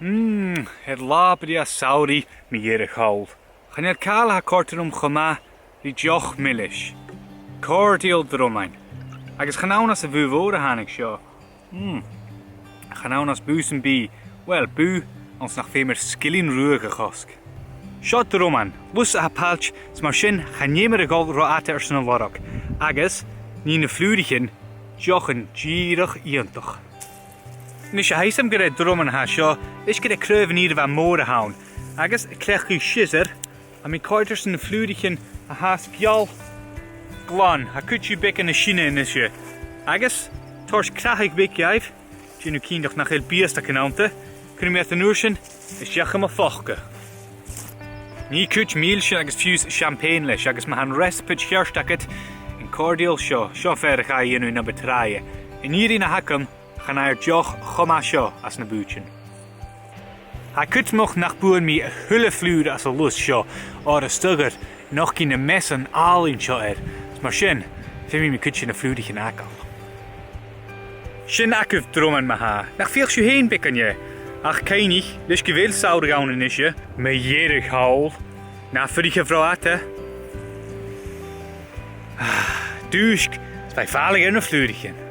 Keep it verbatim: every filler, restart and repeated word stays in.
Mm, air latha brèagha samhraidh mu dheireadh thall. Chan eil càil a tha a' còrdadh rium cho math ri deoch milis. Cordial dromainn. Agus chan ann às a' bhùth mhòr a thàinig seo. Mm. Chan ann às bùth sam bith. Uill, bùth anns nach fheum air sgillinn ruadh a chosg. Seo dromainn, lus a tha pailt, is mar sin chan fheumar a dhol ro fhada airson a lorg. Agus nì na flùraichean deochan dìreach iongantach. A-nis, tha fhios agam gur e dromainn a tha seo, is gur e craobh an iar-mhàthar a th' ann. Agus a' cleachdadh siosar, tha mi a' coimhead airson na flùraichean a tha as geal glan, tha cuid dhiubh beagan nas sine a-nise. Agus toirt crathadh beag dhaibh, dèanamh cinnteach nach eil biastagan annta, cuiridh mi iad an uair sin a-steach dha mo phoca. Nì cuid mìlsean agus fiù 's seaimpèin leis, agus ma tha an reasabaid cheart agad, an cordial seo, seo am fear a chaidh a dhèanamh na bu tràithe. An fhìrinn a th' agam, chan fhaighear deoch cho math seo anns na bùithtean. Tha e cudromach nach buain mi a h-uile flùr às an lus seo, oir as t-fhoghar nochdaidh na measan àlainn seo air, is mar sin, feumaidh mi cuid de na flùraichean a fhàgail. Sin agaibh dromainn ma-thà. Nach fheuch sibh fhèin beagan dheth? Ach cuimhnich, leis gu bheil samhradh ann a-nise, mu dheireadh thall, na fuirichibh ro fhada. Dùisg, is bidh fàileadh air na flùraichean.